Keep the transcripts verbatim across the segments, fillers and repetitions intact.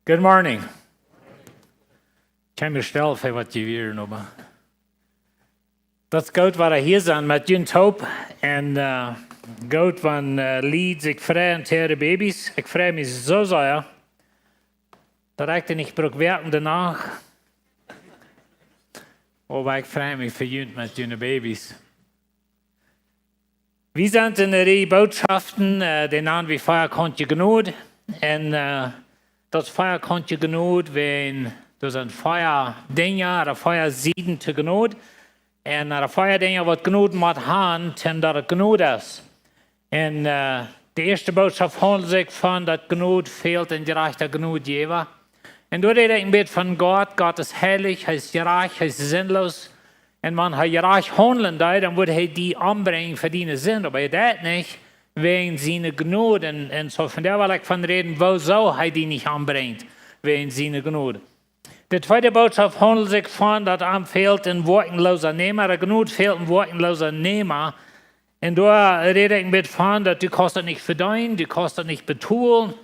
Good morning. Kjeem mie stell fa waut jie wieren, oba daut es goot, wada hia sennen met junt toop. Un goot, wan Lied sikj freien äwa äare Babys. Ekj frei mie soo sea, daut ekj dee nich bruck werkjen doano. Oba ekj frei mie fa junt met june Babys. Wie sent en de Rieej Bootschoften, dee nanen wie Veakauntje Jnod. Un daut es Veakauntje Jnod, wan doa sent vea Dinja, ooda vea Sieden to Jnod. Un ooda vea Dinja, waut Jnod mott han, toom daut et Jnod es. Un de ieeschte Bootschoft haundelt sikj von daut Jnod fält en jerajchta Jnodjäwa. Un doa räd ekj en bät von Gott. Gott es heilich, hee es jerajcht, hee es sinloos. Un wan hee jerajcht haundlen deed, dan wudd hee die ombrinjen fa diene Sind. Oba hee deit nich, wäajen siene Jnod. Un soo von doa well ekj von räden, woosoo hee die nich ombrinjt, wäajen siene Jnod. De tweede Bootschoft haundelt sikj von daut am fält en woakjenloosa Näma, de Jnod fält en woakjenloosa Näma. Un doa räd ekj en bät von daut du kaust daut nich vedeenen, du kaust daut nich betolen.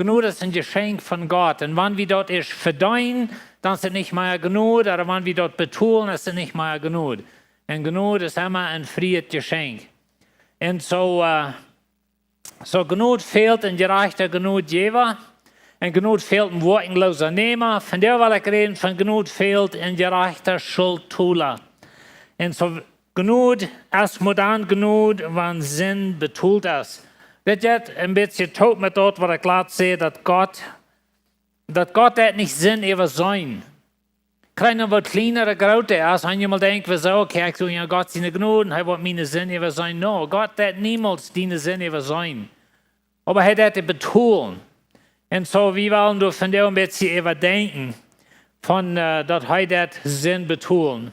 Jnod es en Jeschenkj von Gott. Un wan wie daut ieescht vedeenen, dan es et nich mea Jnod, ooda wan wie daut betolen, es et nich mea Jnod. Un Jnod es emma en frieet Jeschenkj. Un soo, soo Jnod fält en jerajchta Jnodjäwa. Un Jnod fält en woakjenloosa Näma. Von doa well ekj räden von Jnod fält en jerajchta Schulttola. Un soo Jnod es mau dan Jnod, wan Sind betolt es. Dit jeit en bät toop met daut, waut ekj latst säd, daut Gott, daut Gott deit nich Sind äwaseenen. Kjeen waut kjlien ooda groot es, wan jemaunt denkjt, wie soo, okay, ekj doo en Gott siene Jnod, hee woat miene Sind äwaseenen. No, Gott deit niemols diene Sind äwaseenen. Oba hee deit dee betolen. Un soo, wie wellen doa von doa en bät äwadenkjen, von daut hee deit Sind betolen.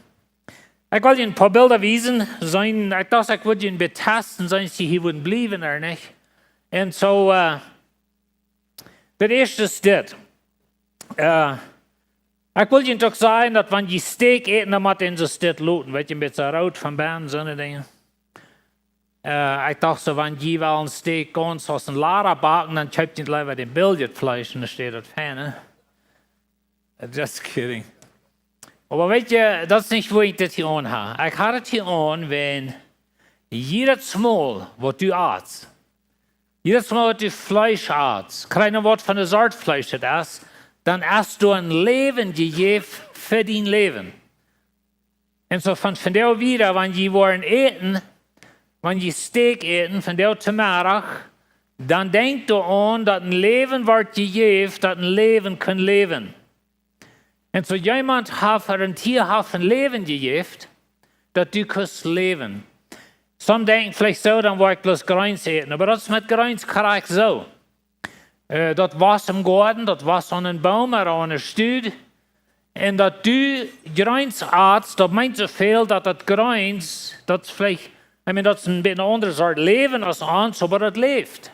Ekj well junt en poa Bilda wiesen, ekj docht, ekj wudd junt bät testen, seenen aus jie hia wudden bliewen ooda nich. Un soo, daut ieeschte es dit. Ekj well junt uk sajen, daut wan jie Steak äten, dan mott eena soo dit loten, weet jie, en bät root von bennen, soone Dinja. Ekj docht soo, wan jie wellen Steak gaunz aus en Lada backen, dan kjeept jie leewa daut Biljetfleesch un dan steit daut fein, nä? Just kidding. Oba weet jie, daut es nich, woo ekj dit hia aun ha. Ekj ha dit hia aun, wan jiedet Mol, waut du atst, jiedet Mol, waut du Fleesch atst, kjeen waut von de Sort Fleesch et es, dan es doa en Läwen jejäft fa dien Läwen. Un soo von, von doa wieda, wan jie woaren äten, wan jie Steak äten, von doa to Meddach, dan denkjt doaraun, daut en Läwen woat jejäft, daut en Läwen kaun läwen. Un soo jemaunt haft, ooda en Tia haft en Läwen jejäft, daut du kaust läwen. Some denkjen veleicht soo, dan woa ekj bloos Greens äten. Oba daut es met Greens krakjt soo. Daut wia em Goaden, daut wia aun en Boom ooda aun ne Stud. Un daut du Greens atst, daut meent soo väl daut daut Greens, daut es veleicht, I mean, daut es en bät ne aundre Sort Läwen aus ons, oba daut läft.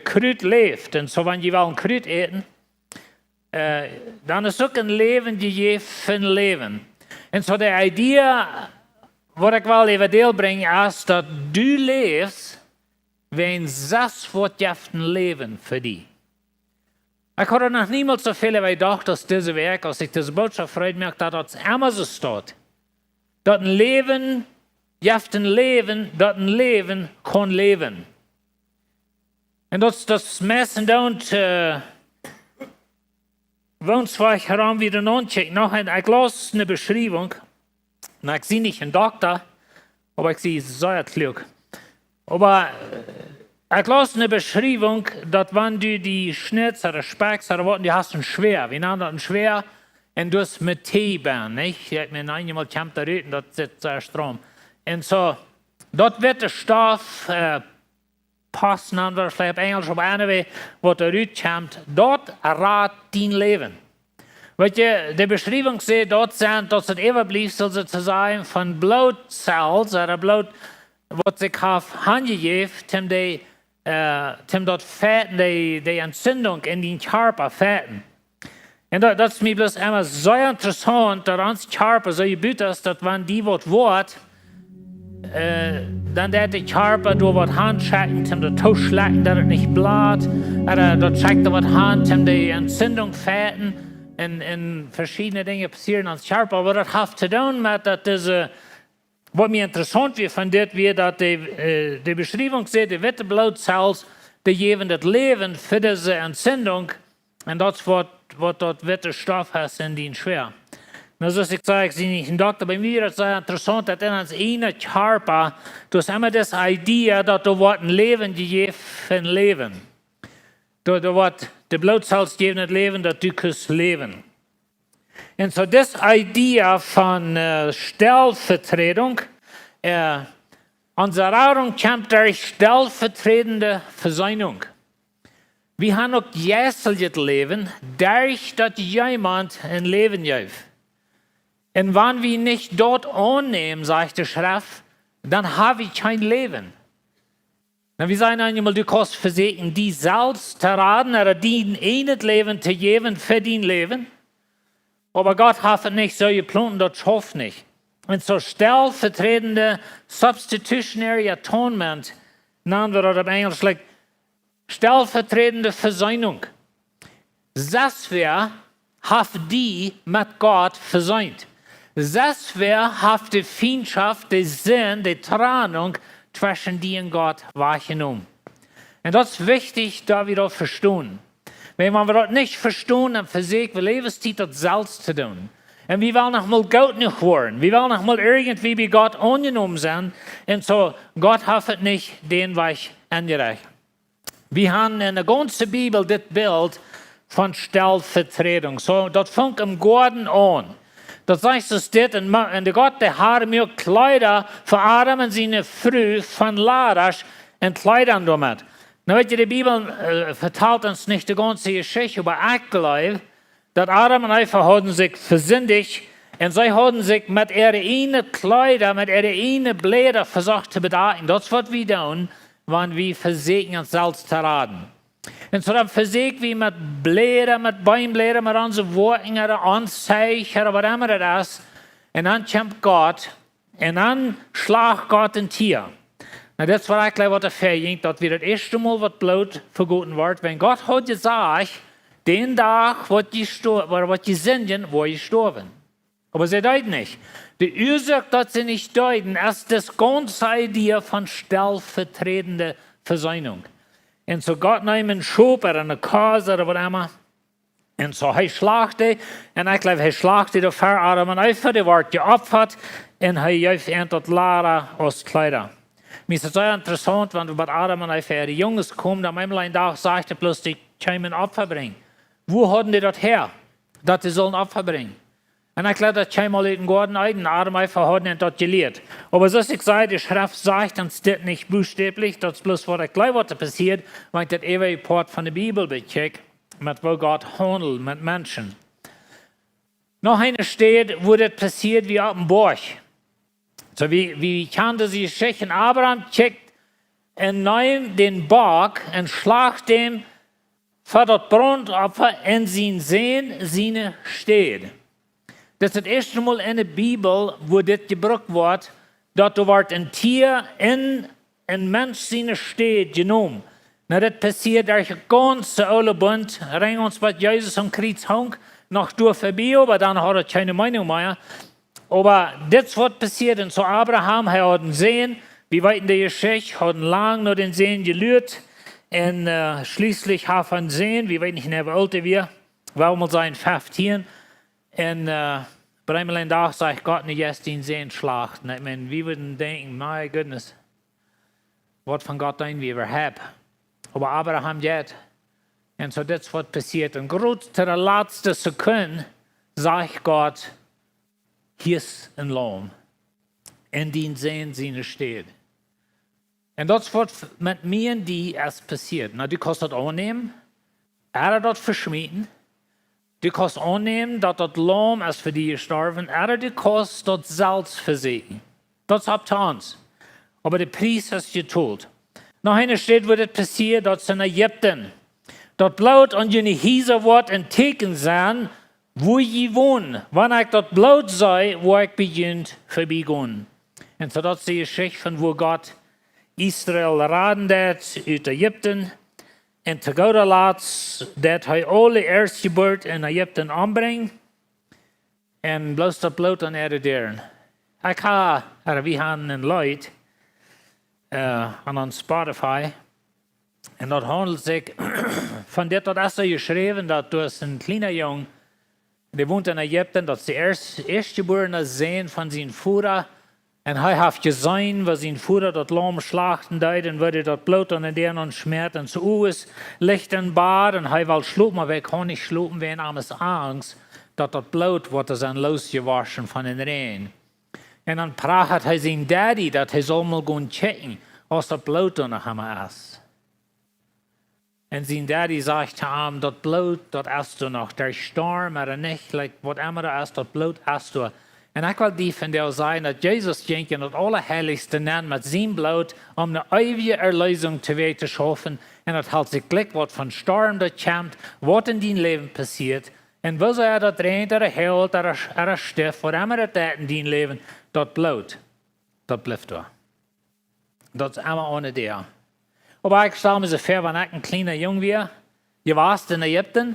Krut läft. Un soo, wan jie wellen Krut äten, dan es uk en Läwen jejäft fa en Läwen. Un soo de Idee, waut ekj well äwa däl brinjen, es daut du läfst, wan sest waut jeft en Läwen fa die. Ekj haud noch niemols soo väl äwa jedocht aus dise Wäakj, aus ekj dise Bootschoft reed moak, daut daut emma soo steit. Daut en Läwen jeft en Läwen, daut en Läwen kaun läwen. Un daut, daut es meist en daut Woonswajch, waut wie dan aunkjikjen. Noch en, ekj laus ne Beschriewunk. Na, ekj sie nich en Dokta, oba ekj sie sea kluak. Oba ekj laus ne Beschriewunk, daut wan du die schnitst ooda spekjst ooda waut, du hast en Schwäa. Wie nanen daut en Schwäa. Un du hast met Tee bennen, nich? Ekj meen, eenjemol kjemt daut rut un daut sitt sea straum. Un soo, daut witte Stoff, Pus nanen wie veleicht opp Enjelsch, oba anyway, waut doa rut kjemt, daut rat dien Läwen. Weet jie, de Beschriewunk sajcht, daut sent, daut es daut Äwabliefsel, soo to sajen, von Blootcells, ooda Bloot, waut sikj haft aunjejäft, toom de, toom daut fighten, de, de Entzündung en dien Kjarpa fighten. Un daut, daut es mie bloos emma sea interessaunt, daut ons Kjarpa soo jebut es, daut wan die waut woat, äh, dan deit de Kjarpa doa waut han schekjen, om daut to schlecken, daut et nich blieet. Ooda daut schekjt doa waut han, om de Entzündung to fighten. En, en veschiedne Dinja passieren aum Kjarpa, oba daut haft to doonen met daut dise, waut mie interessaunt wia von dit, wia daut de, äh, de Beschriewunk sajcht, de witte Blootzellen, dee jäwen daut Läwen fa dise Entzündung. Un daut es waut, waut daut witte Stoff es en dien Schwäa. Nu, soo aus ekj säd, ekj sie nich een Dokta, oba mie wia daut sea interessaunt, daut en ons eenen Kjarpa, daut es emma dise Idee, daut doa woat een Läwen jejäft fa een Läwen. Doa, doa woat de Blootzellen jäwen daut Läwen, daut du kaust läwen. Un soo dise Idee von, äh, Stellvertretung, äh, onse Radunk kjemt derch stellvertretende Versöhnung. Wie haben uk jeistlichet Läwen, derch daut jemaunt een Läwen jeft. Un wan wie nich daut aunnämen, sajcht de Schreft, dan hab wie kjeen Läwen. Nu, wie sajen eenmol, du kaust vesieekjen, die selfst to raden, ooda dien eejnet Läwen to jäwen fa dien Läwen. Oba Gott haft et nich soo jeplont, daut schauft nich. Un soo stellvertretende, substitutionary atonement, nanen wie daut opp Enjlisch, like, stellvertretende Versöhnung. Sest wäa haft die met Gott versöhnt. Sest wäa haft de Fientschoft, de Sind, de Trennung tweschen die un Gott wajchjenomen. Un daut es wichtich, daut wie daut vestonen. Wan, wan wie daut nich vestonen, dan vesieekj wie Läwenstiet daut selfst to doonen. Un wie wellen noch mol goot jenuach woaren. Wie wellen noch mol irjentwie bie Gott aunjenomen sennen. Un soo, Gott haft et nich dän Wajch aunjerecht. Wie haben en de gaunze Bibel dit Bilt von Stellvertretung. Soo, daut funk em Goaden aun. Daut sajcht soo dit, un Ma-, un de Gott, de Herr, muak Kjleeda fa Adam un siene Fru von Ladasch un kjleed an doamet. Nu weet jie, de Bibel, äh, vetalt ons nich de gaunze Jeschicht, oba ekj jleew, daut Adam un Eva hauden sikj vesindicht un see hauden sikj met äare eejne Kjleeda, met äare eejne Bläda vesocht to bedakjen. Daut es waut wie doonen, wan wie vesieekjen ons selfst to raden. Un soo dan vesieekj wie met Bläda, met Boombläda, met onse Woakjen, ooda Aunzeijen, ooda waut emma daut es. Un dan kjemt Gott, un dan schlacht Gott een Tia. Nu, daut es waut ekj jleew, waut doa väajinkj, daut wia daut ieeschte Mol waut Bloot vegoten wort. Wan Gott haud jesajcht, dän Dach woa jie sto-, woa, woa jie sindjen, woa jie stoawen. Oba see deeden nich. De Uasoak, daut see nich deeden, es dise gaunze Idee von stellvertretende Versöhnung. Un soo Gott neem een Schop ooda eene Koa ooda waut emma. Un soo hee schlacht dee, un ekj jleew, hee schlacht dee doa ver Adam un Eva, dee wort jeopfat, un hee jeef an daut Lada aus Kjleeda. Mie es et sea interessaunt, wan wie bie Adam un Eva äare Junges kjeemen, dan eemol een Dach sajcht et bloos, dee kjeemen Opfa brinjen. Wua hauden dee daut häa, daut dee sullen Opfa brinjen? Un ekj jleew, daut kjeem aul ut dän Goaden Eden, Adam un Eva hauden an daut jelieet. Oba soo aus ekj säd, de Schreft sajcht ons dit nich buchstäblich, daut es bloos waut ekj jleew, waut doa passieet, wan ekj daut äwaje Poat von de Bibel bekjikj, met woo Gott haundelt met Menschen. Noch eene Städ, wua dit passieet, wia opp een Boajch. Soo, wie, wie kjanen dise Jeschicht, Abraham kjikjt un nemt dän Bock un schlacht dän fa daut Brauntopfa en sien Sän siene Städ. Daut es daut ieeschte Mol en de Bibel, wua dit jebrukt woat, daut doa woat een Tia en een Mensch siene Städ jenomen. Nu, daut passieet derch de gaunze Oole Bunt, rinjt ons waut Jesus aum Kjriez hunk, noch doa verbie, oba dan haud et kjeene Meenunk mea. Oba dit es waut passieet, un soo Abraham, hee haud een Sän, wie weeten de Jeschicht, haud lang no dän Sän jeluat, un, äh, schlieslich haft hee een Sän, wie weeten nich, woo oolt hee wia, well wie mol sajen feftieen, un, äh, opp eemol een Dach sajcht Gott: "Nu jeist dien Sän schlachten." Ekj meen, wie wudden denkjen: "My goodness, waut von Gott deenen wie äwahaupt?" Oba Abraham jeit. Un soo, dit es waut passieet. Un krakjt to de latste Sekund sajcht Gott: "Hia es een Laum. En dien Sän siene Städ." Un daut es waut f-, met mie un die es passieet. Nu, du kaust daut aunnämen, ooda daut veschmieten. Du kaust aunnämen, daut daut Laum es fa die jestorwen, ooda du kaust daut selfst vesieekjen. Daut es up to ons. Oba de Pries es jetolt. Noch eene Städ, wua dit passieet, daut es en Ägipten. "Daut Bloot aun june Hiesa woat een Tieekjen sennen, wua jie wonen. Wan ekj daut Bloot see, woa ekj bie junt verbiegonen." Un soo daut es de Jeschicht von woo Gott Israel raden deed ut Ägipten. Un to gooda Latst deed hee aule Ieeschtjeburt en Ägipten ombrinjen. Un bloos daut Bloot aun äare Däaren. Ekj ha, ooda wie haben een Leet, äh, aun ons Spotify. Un daut haundelt sikj von dit, daut es soo jeschräwen, daut doa es een kjliena Jung, dee wont en Ägipten, daut es de ieescht-, ieeschtjebuarne Sän von sienen Voda. Un hee haft jeseenen, woo sien Voda daut Laum schlachten deed un woo hee daut Bloot aun de Däaren schmeet. Un soo es licht em Bad un hee well schlopen, oba hee kaun nich schlopen, wäajen am es Angst, daut daut Bloot woat sennen losjewoschen von dän Räajen. Un dan pracht hee sienen Daddy, daut hee saul mol gonen checken, aus daut Bloot doa noch emma es. Un sien Daddy sajcht to am: "Daut Bloot, daut es doa noch. De Storm, ooda nich, like, waut emma daut es, daut Bloot es doa." Un ekj well die vondoag sajen, daut Jesus jinkj en daut Aulaheilichste nenn met sien Bloot, om eene eewje Erlösung to Wege to schaufen. Un daut helt sikj jlikj, waut fa Storm doa kjemt, waut en dien Läwen passieet. Un woo sea daut räajent, ooda hagelt, ooda, ooda stift, waut emma daut deit en dien Läwen, daut Bloot, daut blift doa. Daut es emma aune Däa. Oba ekj stal mie soo väa, wan ekj een kjliena Jung wia, jewast en Ägipten.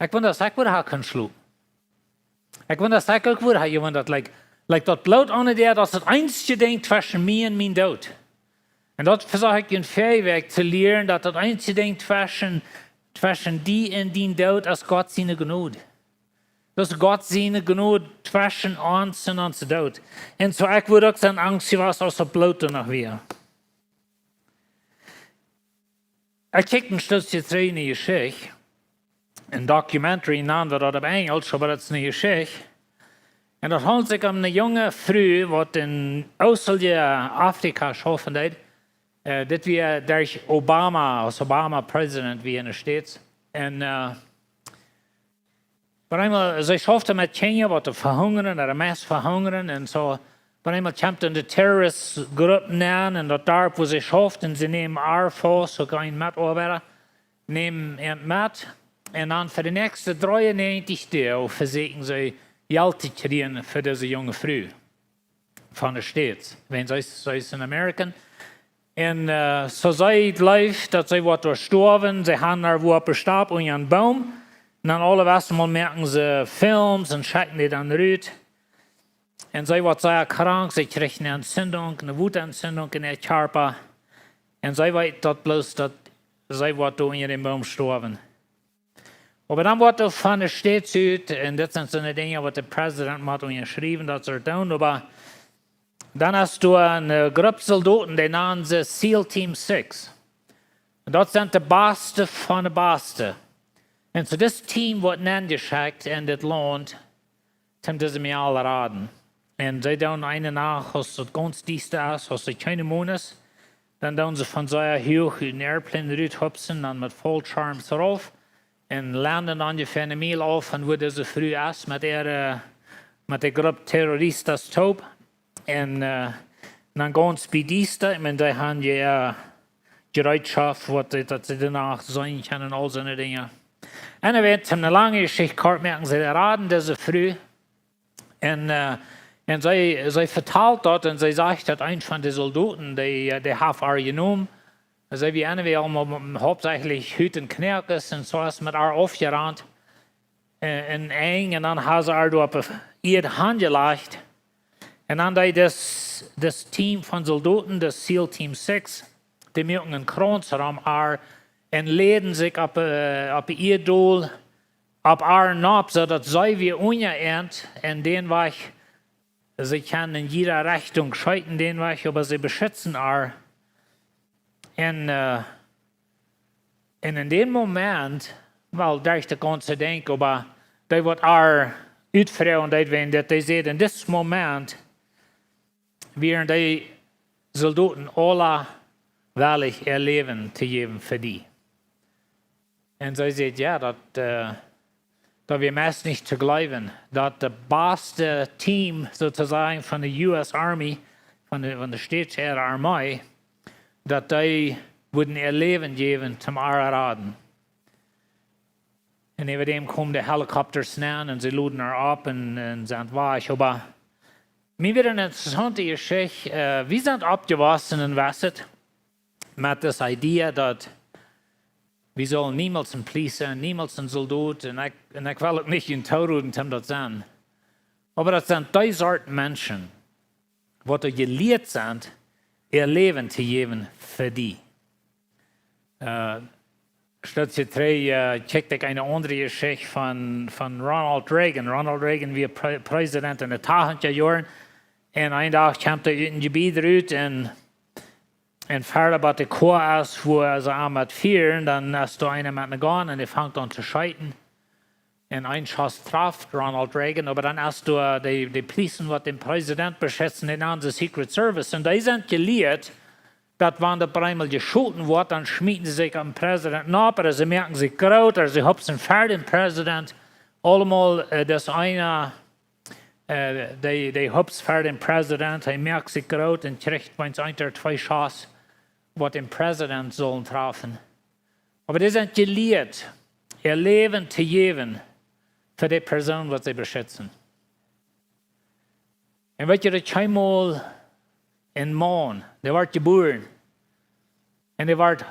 Ekj wunda, aus ekj wudd ha kunt schlopen. Ekj wunda, aus ekj uk wudd ha jewundat, like, like daut Bloot aune Däa, daut es daut eensje Dinkj tweschen mie un mien Doot. Un daut vesocht ekj en väaje Wäakj to lieren, daut daut eensje Dinkj tweschen, tweschen die un dien Doot es Gott siene Jnod. Daut es Gott siene Jnod tweschen ons un onsen Doot. Un soo ekj wudd uk sennen angst jewast, aus daut Bloot doa noch wia. Ekj kjikj een Stootje trigj en de Jeschicht. Een documentary, nanen wie daut opp Enjlisch, oba daut es ne Jeschicht. Un daut haundelt sikj om ne junge Fru, waut en oostliche Afrika schaufen deed. Äh, dit wia derch Obama, aus Obama President wia en de States. Un, äh, opp eemol, see schauft met Kjinja, waut doa vehungren, ooda meist vehungren, un soo. Opp eemol kjemt ne Terroristgrupp aun en daut Darp, wua see schauft, un see nämen äa faust, uk een Metoabeida, nämen an met. Un dan fa de näakjste dreeunnäajentich Doag vesieekjen see Jelt to kjrieen fa dise junge Fru von de States. Wiels see es, see es een American. Un, äh, soo see jleeft, daut see woat doa stoawen. See haben äa wua oppe Stap unja een Boom. Un dan aule Wieed mol moaken see Films un schekjen dee dan rut. Un see woat sea krank, see kjricht ne Entzündung, ne Wutentzündung en äa Kjarpa. Un see weet daut bloos, daut see woat doa unja dän Boom stoawen. Oba dan woat doa von de States ut, un dit sent soone Dinja, waut de President mott unjaschriewen, daut see doonen, oba dan es doa ne Grupp Soldoten, dee nanen see SEAL Team Six. Un daut sent de baste von de baste. Un soo dit Team woat nenjeschekjt en dit Launt, toom dise Mejal raden. Un see doonen eene Nacht, aus daut gaunz diesta es, aus doa kjeene Mon es, dan doonen see von sea huach ut een Airplane ruthupsen, dan met Fallschirms rauf. Un landen onjefäa ne Miel auf von wua dise Fru es met äare, met de Grupp Terroristen toop. Un, äh, dan gaunz bie diesta, ekj meen, dee haben je, äh, Jereetschoft, waut dee, daut see de Nacht seenen kjennen un aul soone Dinja. Un hee weet, om ne lange Jeschicht kort to moaken, see raden dise Fru. Un, äh, un see, see vetalt daut un see sajcht, daut een von de Soldoten, dee, äh, dee haft äa jenomen. See wia enne Wäaj aulemol hauptsächlich Hut un Knoakes un soo es met äa aufjerant. Äh, en Enj, un dan haben see äa doa oppe Ieed hanjelajcht. Un dan deed dit, dit Team von Soldoten, de SEAL Team Six, dee muaken een Krauns rom äa un läden sikj opp, äh, opp de Ieed dol, opp äa nopp, soo daut see wia unja an, un dän Wajch, see kunnen en jieda Rechtunk schieten dän Wajch, oba see beschitzen äa. Un, äh, un en dän Moment, well, doa es de gaunze Dinkj, oba dee waut äa utfroagen deed, wiels daut, dee säd, en dit Moment wieren dee Soldoten aula wellich äa Läwen to jäwen fa die. Un see säd, jo, daut, äh, daut wia meist nich to jleewen, daut daut baste Team, soo to sajen, von de U S Army, von de, von de States äare Armee, daut dee wudden äa Läwen jäwen toom äa raden. Un äwa däm kjeemen de Helikopters aun un see loden äa opp un, un sent wajch. Oba Mie wia eene interessaunte Jeschicht. Äh, wie sent oppjewossen en Wesset met dise Idee, daut wie sellen niemols een Police sennen, niemols een Soldot. Un ekj, un ekj well uk nich een Toododen om daut sennen. Oba daut sent dee Sort Menschen, waut doa jelieet sent, äa Läwen to jäwen fa die. Äh, Stootje trigj, äh, kjikjt ekj eene aundre Jeschicht von, von Ronald Reagan. Ronald Reagan wia Pre-, President en de tachentja Joaren. Un een Dach kjemt hee ut een Jebied rut un, un wieda bie de Koa es, wua see am met fieren, dan es doa eena met eene Gun un dee fangt aun to scheeten. Un een Schoss traft Ronald Reagan, oba dan es doa de, de Policen, waut dän President beschitzen, dee nanen see Secret Service. Un dee sent jelieet, daut wan doa eemol jeschoten woat, dan schmieten see sikj opp dän President nopp, ooda see moaken sikj groot, ooda see hupsen ver dän President. Aulemol, äh, daut eena, äh, dee, dee hups ver dän President, hee moakt sikj groot un kjricht weens een ooda twee Schoss, waut dän President sellen trafen. Oba dee sent jelieet, äa Läwen to jäwen fa de Persoon, waut see beschitzen. Un weet jie, daut kjeem mol een Maun, dee wort jebuaren. Un dee wort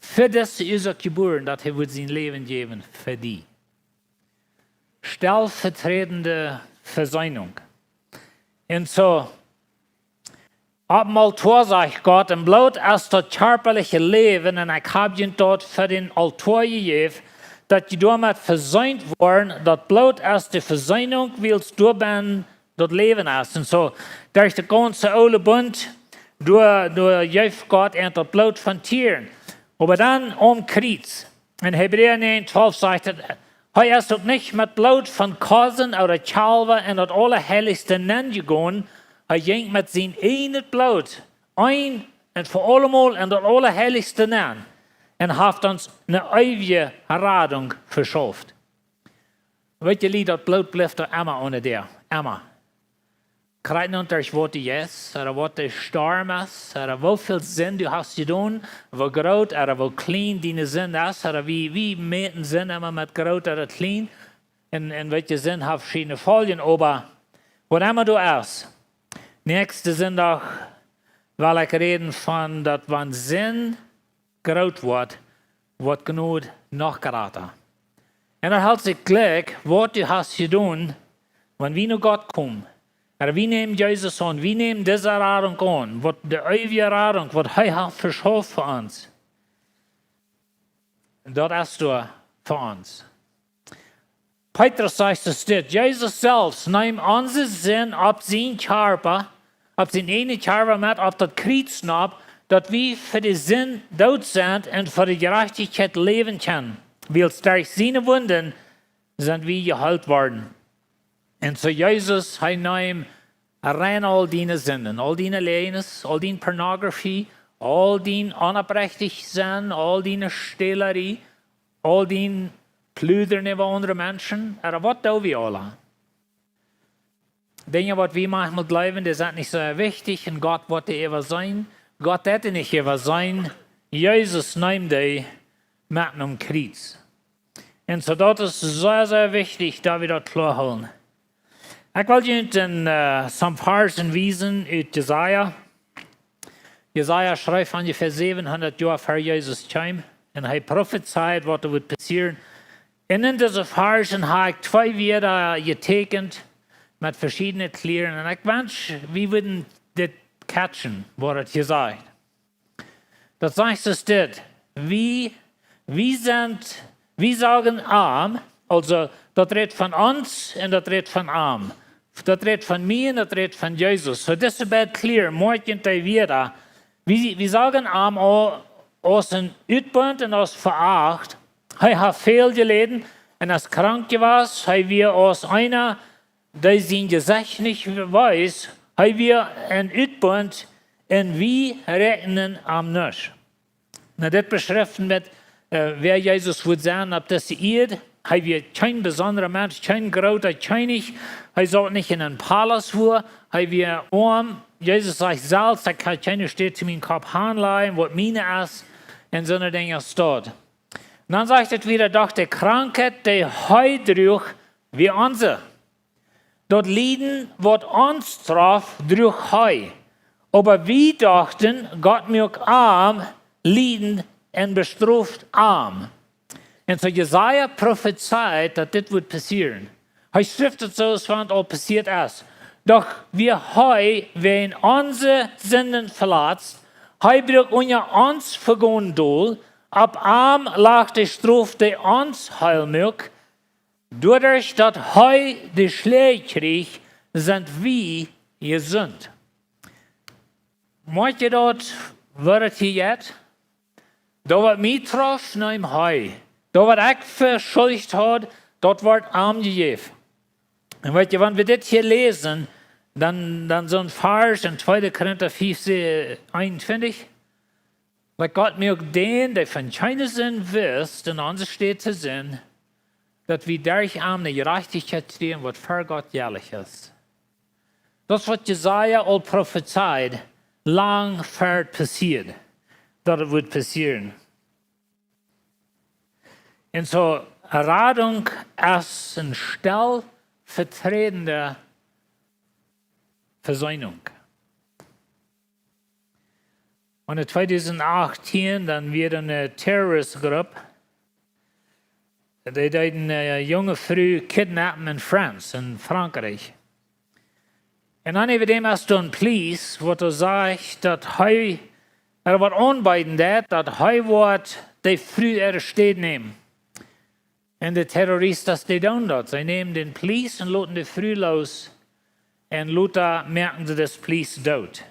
fa dise Uasoak jebuaren, daut hee wudd sien Läwen jäwen fa die. Stellvertretende Versöhnung. Un soo, opp dän Altoa sajcht Gott: "Een Bloot es daut kjarpaliche Läwen, un ekj hab junt daut fa dän Altoa jejäft, daut jie doamet versöhnt woaren. Daut Bloot es de Versöhnung, wiels doabennen daut Läwen es." Un soo, derch dän gaunzen oolen Bunt, doa, doa jeef Gott an daut Bloot von Tieren. Oba dan aum Kjriez, en Hebräa näajen twalf sajcht et: "Hee es uk nich met Bloot von Kosen ooda Kjalwa en daut Aulaheilichste nenjegonen. Hee jinkj met sien eejnet Bloot een un fa aulemol en daut Aulaheilichste nen un haft ons eene eewje Radunk veschauft." Weet jie, daut Bloot blift doa emma aun de Däa. Emma. Krakjt wan du waut du jeist, ooda waut de Storm es, ooda woo väl Sind du hast jedonen, woo groot ooda woo kjlien diene Sind es, ooda wie, wie mäten Sind emma met groot ooda kjlien. Un, un weet jie, Sind haft veschiedne Foljen, oba waut emma doa es. Näakjsten Sindach well ekj räden von daut, wan Sind groot woat, woat Jnod noch jrata. Un daut helt sikj jlikj, waut du hast jedonen, wan wie no Gott komen. Ooda wie nämen Jesus aun, wie nämen dise Radunk aun, waut de eewje Radunk, waut hee haft veschauft fa ons. Daut es doa fa ons. Petrus sajcht es dit: "Jesus selfst neem onse Sind opp sien Kjarpa, opp sien eejnen Kjarpa met opp daut Kjriez nopp, daut wie fa de Sind doot sent un fa de Jerajchtichkjeit läwen kjennen. Wiels derch siene Wunden sent wie jeheelt worden." Un soo Jesus, hee neem rein aul diene Sinden, aul diene Läajes, aul diene Pornografie, aul dien onoprechtich sennen, aul diene Stälerie, aul dien Pludren äwa aundre Menschen, ooda waut doo wie aula? Dinja, waut wie maunchmol jleewen, dee sent nich soo wichtich un Gott woat dee äwaseenen. Gott deit dee nich äwaseenen. Jesus neem dee met nom Kjriez. Un soo, daut es sea, sea wichtich, daut wie daut kloa hoolen. Ekj well junt een, äh, some Varschen wiesen ut Jesaja. Jesaja schreef onjefäa säwenhundat Joa ver Jesus kjeem. Un hee profezeit, waut doa wudd passieren. Un en dise Varschen hab ekj twee Wieed jeteekjent met veschiedne Kjlieren. Un ekj wensch, wie wudden dit catchen, waut et hia sajcht. Daut sajcht es dit: "Wie, wie sent, wie sagen am", aulsoo, daut rät von ons un daut rät von am. Daut rät von mie un daut rät von Jesus. Soo, dise beid Kjlieren, moakjt junt dee Wieed. Wie, wie sagen am au-, aus een Utbunt un aus veacht. Hee haft väl jeläden un es krank jewast. Hee wia aus eena, dee sien Jesecht nich wees. Hee wia een Utbunt un wie räakjnen am nuscht. Nu, dit beschrift met, äh, wäa Jesus wudd sennen opp dise Ieed. Hee wia kjeen besondra Mensch, kjeen groota Kjennich. Hee saut nich en een Palaust, wua hee wia oam. Jesus sajcht selfst: "Ekj hab kjeene Städ to mienen Kopp hanlajen, waut miene es." Un soone Dinja es daut. Un dan sajcht et wada: "Doch de Krankheit, dee hee druach, wia onse. Daut Lieden, waut ons trof, druach hee. Oba wie dochten, Gott muak am lieden un bestroft am. Un soo Jesaja profezeit, daut dit wudd passieren. Hee schrift et soo, aus wan et aul passieet es. Doch wia hee wäajen onse Sinden veletzt, hee bruak unja ons Vegonen dol, opp am lach de Strof, dee ons heil muak, doaderch daut hee de Schläaj kjrieech, sent wie jesunt. Moakj jie daut, woo daut hia jeit? Daut waut mie trof, neem hee. Daut waut ekj veschuldicht haud, daut wort am jejäft. Un weet jie, wan wie dit hia läsen, dan, dan soo een Varsch en tweede Korinta fief, eenuntwintich, daut Gott muak dän, dee von kjeene Sind wist, en onse Städ to Sind, daut wie derch am de Jerajchtichkjeit kjrieen, waut ver Gott jelich es. Daut es waut Jesaja aul profezeit, lang ver et passieed, daut et wudd passieren. Un soo, Radunk es een stellvetredende Versöhnung. Un en tweedusent achtieen, dan wia eene Terroristgrupp, dee deed eene, äh, junge Fru kidnappen en France, en Frankreich. Un dan äwa däm es doa een Police, waut doa sajcht, daut hee, ea waut aunbeeden deed, daut hee wudd de Fru äare Städ nämen. Un de Terroristen, dee doonen daut. See nämen dän Police un loten de Fru loos. Un lota moaken see dän Police doot.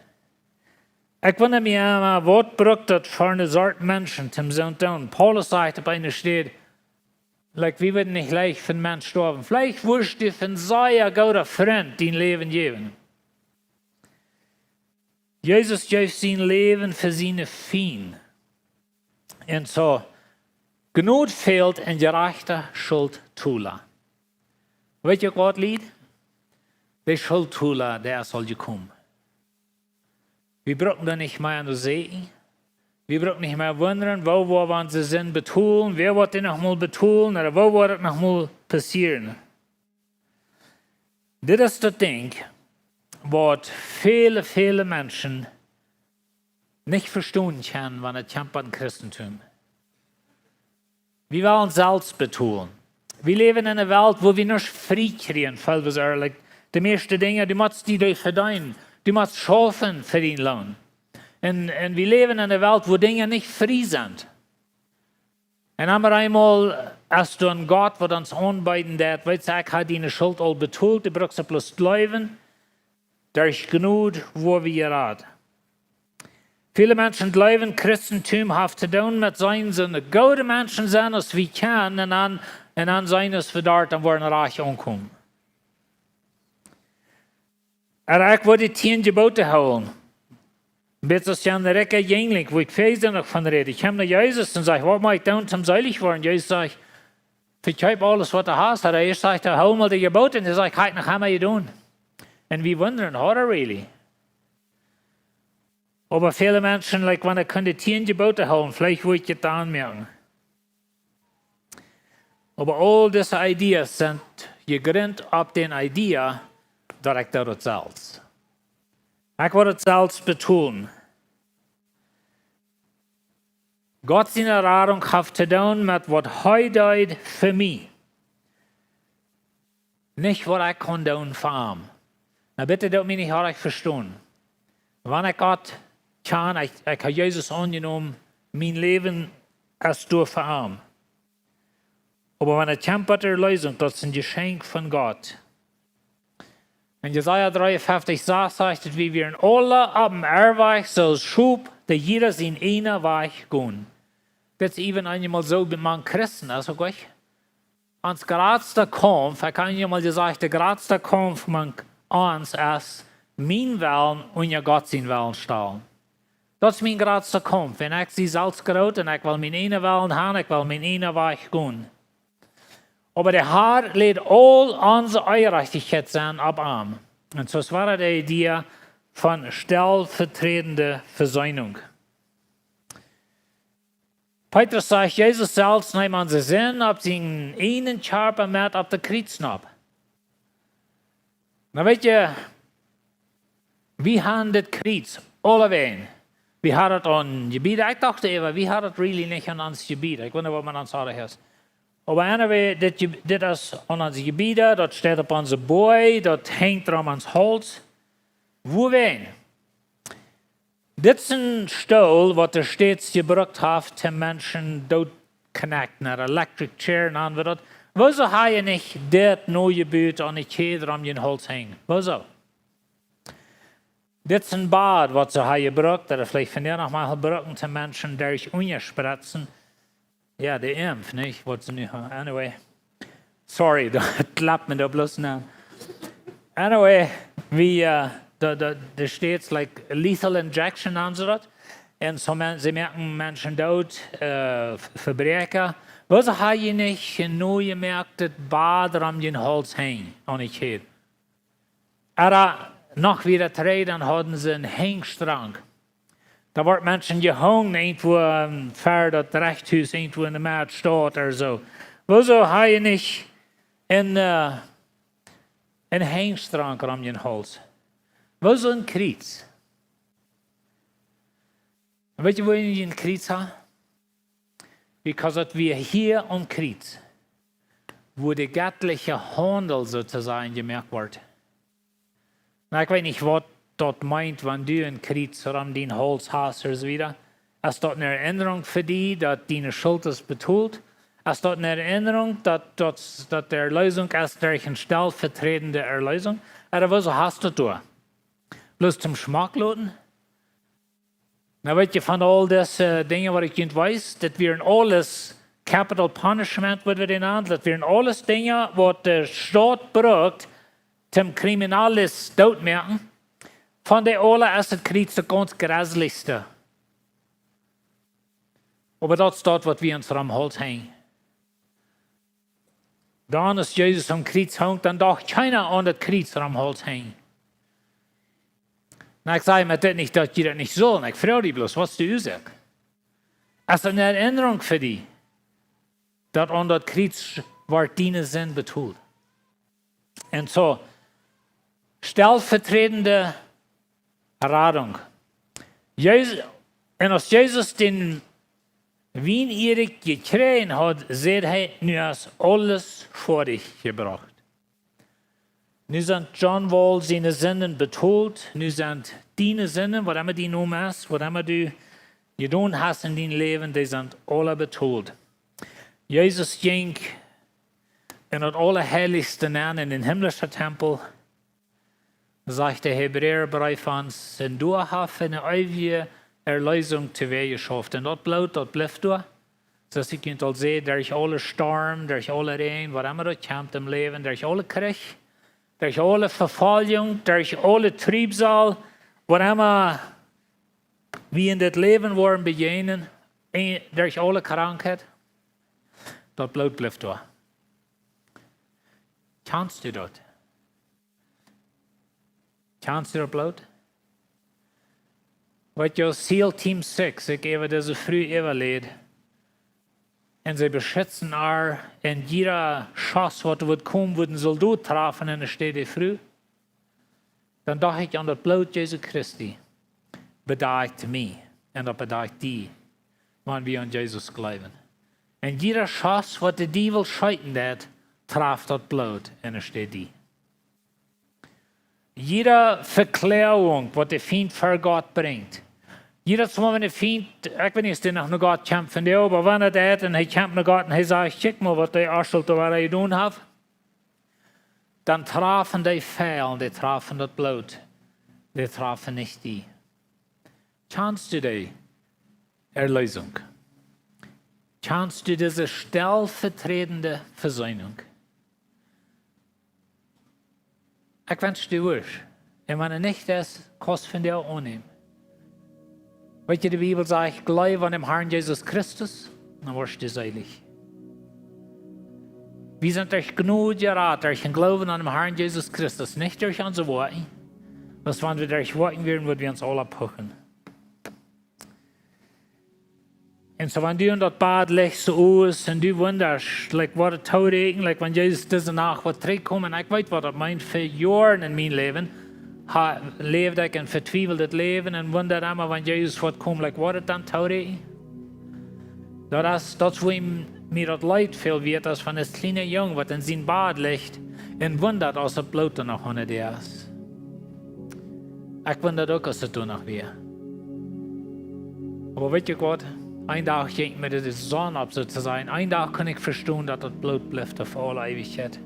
Ekj wunda mie emma, waut brukt daut fa eene Sort Menschen, toom soont doonen? Paulus sajcht opp eene Städ, like, wie wudden nich leicht fa een Mensch stoawen. Veleicht wurscht du fa een sea gooda Frint dien Läwen jäwen. Jesus jeef sien Läwen fa siene Fiend. Un soo, Jnod fält un Jerajchta schult tola. Weet jie waut, Lied? De Schulttola, dee es aul jekomen. Wie brucken doa nich mea aun seenen. Wie brucken nich mea wundren, woo woa wie onse Sind betolen, wäa woat dee noch mol betolen, ooda woo woat et noch mol passieren. Dit es daut Dinkj, waut väle, väle Menschen nich vestonen kjennen, wan et kjemt aun Christentum. Wie wellen selfst betolen. Wie läwen en eene Welt, wua wie nich frie kjrieen, fält wie soo ehrlich. De mieeschte Dinja, du motst die doa vedeenen. Du motst schaufen fa dien Loon. Un, un wie läwen en eene Welt, wua Dinja nich frie sent. Un emma eemol, aus doa een Gott, waut ons aunbeeden deed, weetst, ekj hab diene Schult aul betolt, du brukst bloos jleewen, derch Jnod woa wie jerat. Väle Menschen jleewen, Christentum haft to doonen met sennen, soone goode Menschen sennen, aus wie kjennen, un dan, un dan sennen, aus wie doa dan woaren rajcht aunkomen. Ooda ekj wudd de tieen Jeboten hoolen. Bat soo aus een rikja Jinjling, wua ekj väl noch von räd. Ekj kjeem no Jesus un säd: "Waut mott ekj doonen, om seelich to woaren?" Jesus sajcht: "Vekjeep aules, waut du hast." Hee sajcht: "Hool mol de Jeboten." Un hee sajcht: "Hab ekj noch emma jedonen." Un wie wundren: "Haud hee really?" Oba väle Menschen, like, wan ekj kunn de tieen Jeboten hoolen, veleicht wudd ekj et dan moakjen. Oba aul dise Ideas sent jejrint opp dän Idee, daut ekj doo daut selfst. Ekj woa daut selfst betolen. Gott siene Radunk haft to doonen met waut hee deed fa mie. Nich waut ekj kunn doonen fa am. Nu bitte, doot mie nich oajch vestonen. Wan ekj Gott kjan, ekj, ekj hab Jesus aunjenomen, mien Läwen es doa fa am. Oba wan et kjemt bat de Erlösung, daut es een Jeschenkj von Gott. En Jesaja dreeunfeftich sas sajcht et: "Wie wieren aule opp een Errwajch, soo aus Schop, dee jieda sienen eenen Wajch gonen." Dit es even eenjemol soo bie mank Christen, es uk ech. Ons jratsta Kaumf, ekj hab eenjemol jesajcht, de jratsta Kaumf mank ons es, mien Wellen unja Gott sien Wellen stalen. Daut es mien jratsta Kaumf. Un ekj sie selfst groot un ekj well mienen eenen Wellen haben, ekj well mienen eenen Wajch gonen. Oba de Herr lät aul onse Onjerajchtichkjeit sennen opp am. Un soo es wada de Idee von stellvetredende Versöhnung. Petrus sajcht, Jesus selfst neem onse Sind opp sienen eenen Kjarpa met opp daut Kjriez nopp. Na weet jie, wie haben dit Kjriez aulewäajen. Wie haben daut aun Jebieda. Ekj docht äwa, wie haben daut really nich aun ons Jebieda. Ekj wunda, waut maun ons aula es. Oba anyway, dit, Je- dit es aun ons Jebieda, daut steit opp onse Boaj, daut henjt rom ons Hauls. Wuawäajen? Dit es een Stool, waut de States jebrukt haft, om Menschen doot to knacken, een electric chair nanen wie daut. Wuarom ha jie nich dit nojebut aun de Kjäd rom jun Hauls henjen? Wuarom? Dit es een Bad, waut see haben jebrukt, daut es veleicht von dee noch mau jebrukt, om Menschen derch unjaspretzen. Jo, de Imf, nich? Waut see nu haben. Anyway. Sorry, daut klappt mie doa bloos nu. Anyway, wie, äh, de, de, de States, like, lethal injection haben see daut. Un soo men, see moaken Menschen doot, äh, Vebräakja. Wuarom ha jie nich een nojemookt Bad rom jun Hauls henjen, aun de Kjäd? Ooda noch wieda trigj, dan hauden see een Henjstrank. Doa worden Menschen jehongen, irjentwua, ähm, ver daut Rechthus, irjentwua en de Medd Staut ooda soo. Wuarom ha jie nich een, äh, een Henjstrank rom jun Hauls? Wuarom een Kjriez? Un weet jie, wuarom jie een Kjriez haben? Because daut wia hia aum Kjriez, wua de jettliche Haundel, soo to sajen, jemoakt wort. Na, ekj weet nich, waut daut meent, wan du een Kjriez rom dien Hauls hast ooda soo wieda. Es daut eene Erinnrunk fa die, daut diene Schult es betolt? Es daut eene Erinnrunk, daut, daut, daut de Erlösung es derch eene stellvertretende Erlösung? Ooda wuarom hast du daut doa? Bloos toom Schmack loten? Na, weet jie, von aul dise Dinja, waut ekj junt wies, daut wieren aules capital punishment, waut wie dee nanen, daut wieren aules Dinja, waut de Staut brukt, toom Kriminellen doot moaken. Von dee aule es daut Kjriez daut gaunz jreslichste. Oba daut es daut, waut wie ons rom Hauls henjen. Dan, aus Jesus aum Kjriez hunk, dan docht kjeena aun daut Kjriez rom Hauls henjen. Na, ekj saj met dit nich, daut jie daut nich sellen. Ekj froag die bloos, waut es de Uasoak? Es eene Erinnrunk fa die, daut aun daut Kjriez wort diene Sind betolt. Un soo, stellvertretende Radunk. Jesus, un aus Jesus dän Wienerik jekjräajen haud, säd hee: "Nu es aules foadich jebrocht." Nu sent John Wall siene Sinden betolt. Nu sent diene Sinden, waut emma dien Nomen es, waut emma du jedonen hast en dien Läwen, dee sent aule betolt. Jesus jinkj en daut Aulaheilichste nenn, en dän himlischen Tempel. Sajcht de Hebräabreef ons, un doa haft hee eene eewje Erlösung toojeschauft. Un daut Bloot, daut blift doa. Soo aus ekj junt aul säd, derch aule Storm, derch aule Räajen, waut emma daut kjemt em Läwen, derch aule Kjrich, derch aule Vefoljunk, derch aule Triebsal, waut emma wie en dit Läwen woaren bejäajnen, en, derch aule Krankheit, daut Bloot blift doa. Kjanst du daut? Kjanst du daut Bloot? Waut jo SEAL Team six, ekj äwa dise Fru äwaleet. Un see beschitzen äa, un jieda Schoss, waut wudd komen, wudd een Soldot trafen enne Städ de Fru. Dan docht ekj aun daut Bloot Jesu Christi. Bedakjt mie, un daut bedakjt die, wan wie aun Jesus jleewen. Un jieda Schoss, waut de Diewel scheeten deit, traft daut Bloot enne Städ die. Jieda Vekloagung, waut de Fient ver Gott brinjt. Jiedatsmol, wan de Fient, ekj weet nich, aus dee noch no Gott kjemt vondoag, oba wan hee deit un hee kjemt no Gott un hee sajcht: "Kjikj mol, waut dee Oschult doa wada jedonen haft." Dan trafen dee Fiel, dee trafen daut Bloot, dee trafen nich die. Kjanst du dee Erlösung? Kjanst du dise stellvertretende Versöhnung? Ekj wensch, du wurscht. Un wan et nich es, kaust vondoag aunnämen. Weet jie, de Bibel sajcht: "Jleew aun dän Harn Jesus Christus, dan woascht du seelich." Wie sent derch Jnod jerat, derch dän Gloowen aun dän Harn Jesus Christus, nich derch onse Woakjen. Wiels wan wie derch Woakjen wieren, wudden wie ons aula puchen. Soo wan du en daut Bad lichst soo aus un du wundasch, like, woat et too räakjen, like, wan Jesus dise Nacht woat trigjkomen, ekj weet waut daut meent, fa Joaren en mien Läwen ha, läwd ekj en vetwieweldet Läwen un wundad emma, wan Jesus woat komen, like, woat et dan too räakjen? Daut es, daut es woo mie daut leet väl wieet, aus von dis kjliena Jung, waut en sien Bad licht un wundad, aus daut Bloot doa noch unja dee es. Ekj wundad uk, aus daut doa noch wia. Oba weetst du waut? Een Dach jinkj mie de Sonn opp, soo to sajen. Een Dach kunn ekj vestonen, daut daut Bloot blift fa aule Eewichkjeit.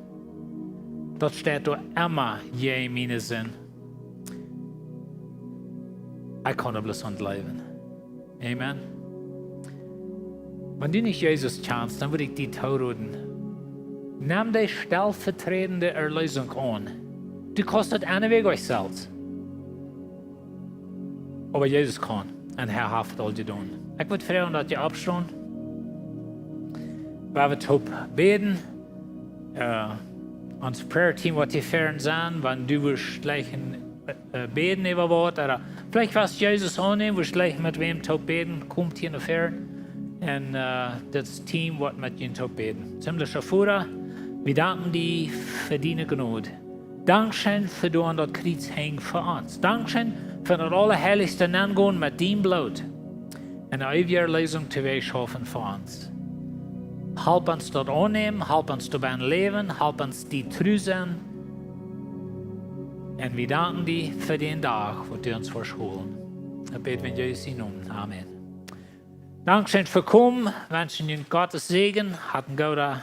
Daut steit doa emma jäajen miene Sind. Ekj kaun daut bloos aun jleewen. Amen. Wan du nich Jesus kjanst, dan wudd ekj die tooroden: Nem de stellvertretende Erlösung aun. Du kaust daut eenen Wajch selfst. Oba Jesus kaun. Un hee haft et aul jedonen. Ekj wudd froagen, daut jie oppstonen. Wie woaren toop bäden. Äh, ons prayer team woat hia ver sennen, wan du wurscht jlikj en, äh, bäden äwa waut, ooda veleicht wurscht Jesus aunnämen, wurscht jlikj met wäm toop bäden, komt hia no ver. Un, äh, daut team woat met junt toop bäden. Himlischa Voda, wie danken die fa diene Jnod. Dankscheen fa du aun daut Kjriez hinjst fa ons. Dankscheen fa daut Aulaheilichste nengonen met dien Bloot. Un eene eewje Erlösung too schaufen fa ons. Halp ons daut aunnämen, halp ons doabie läwen, halp ons die tru sennen. Un wie danken die fa dän Dach, waut du ons woascht holen. Ekj bäd en Jesus sienen Nomen. Amen. Dankscheen fa komen. Wenschen junt Gott sienen Säajen. Haft eene goode